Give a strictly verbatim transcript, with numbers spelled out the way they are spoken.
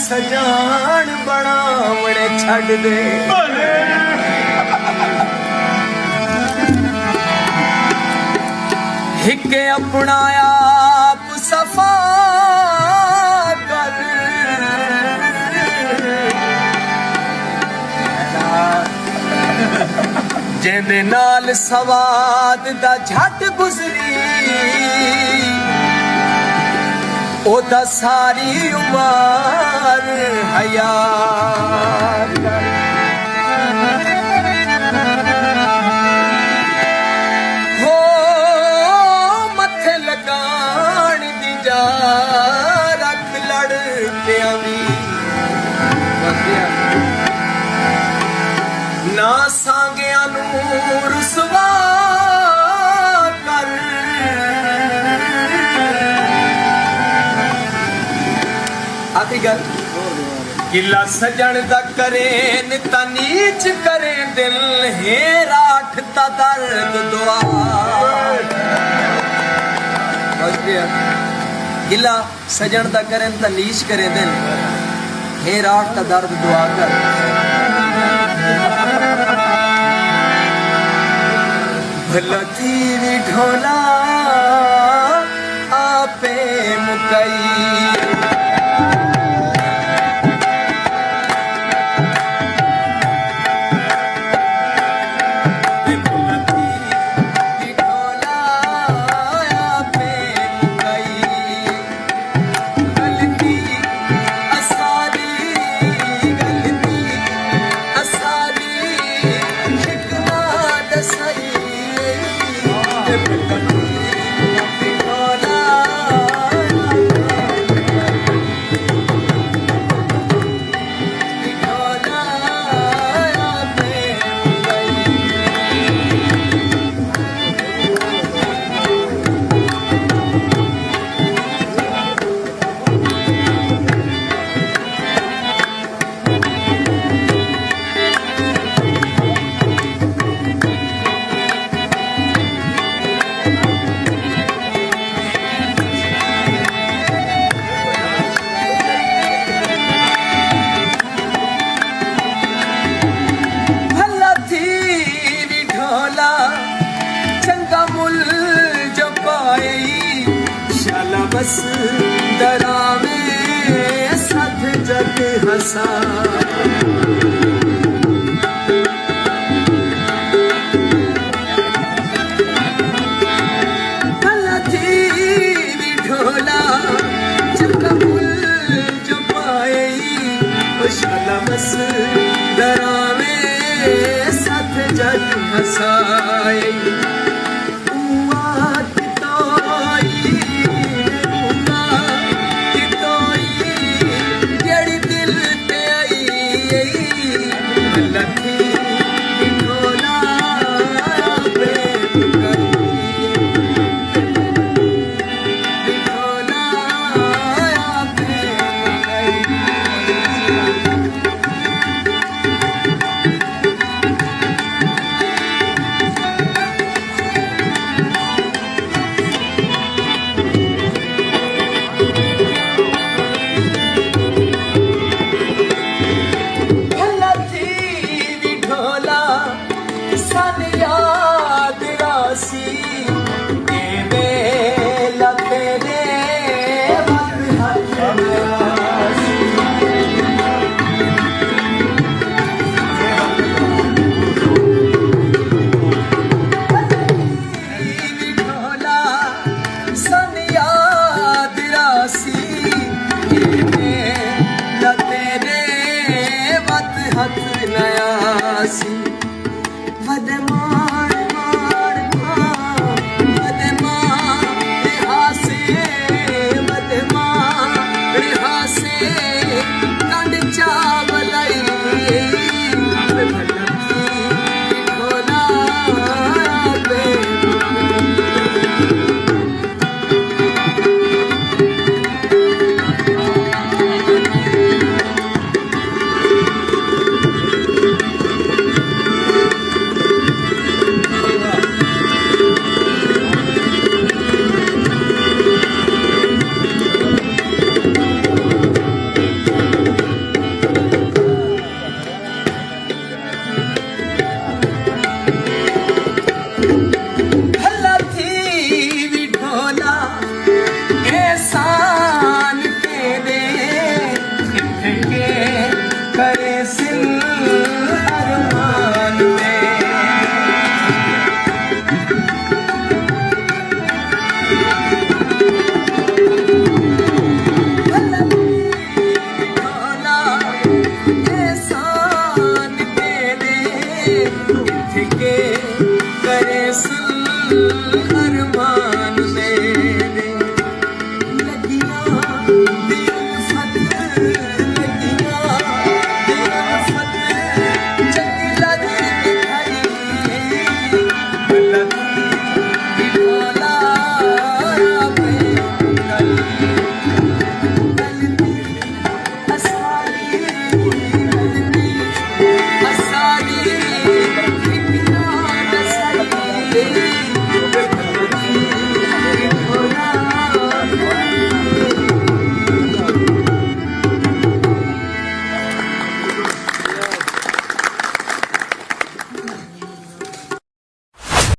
سڄاݨ بݨاوݨ چھڈ ݙے۔ ہک اپݨا آپ صفا کر، جیندے نال سواد دا جھٹ گزری، او دا ساری عمر حیا کر۔ ہو متھے لڳاݨ دی جا رکھ لڑ پیاوی۔ نہ سانگیاں نوں رسوا کر۔ آخری گل۔ گلہ سڄݨ دا کرین تاں نیچ کرین دل، ہے راٹھ دا درد دعا۔ بس ڳیا۔ گلہ سڄݨ دا کرن تاں نیچ کریندن، ہے راٹھ دا درد دعا کر۔ بھلا تھی وی ڈھولا آپے مکئی۔ بھلا تھی وی ڈھولا چنڳا مل جو پائی، شالا بس دراویں سدھ جڳ ہسا۔ بھلا تھی وی ڈھولا چنڳا مل جو پائی، او شالا بس دراویں سدھ جڳ ہسائی۔ اوا کتوئی، اوا کتوئی، جیڑھی دل تے آئی، لکھی ڈھولا پہ کئی۔ بھلا تھی وی ڈھولا سن یاد راسی، اے ویلا تیݙے ول ہتھ راسی۔ بھلا تھی وی ڈھولا سن یاد راسی، اے ویلا تیݙے ول ہتھ نہ آسی۔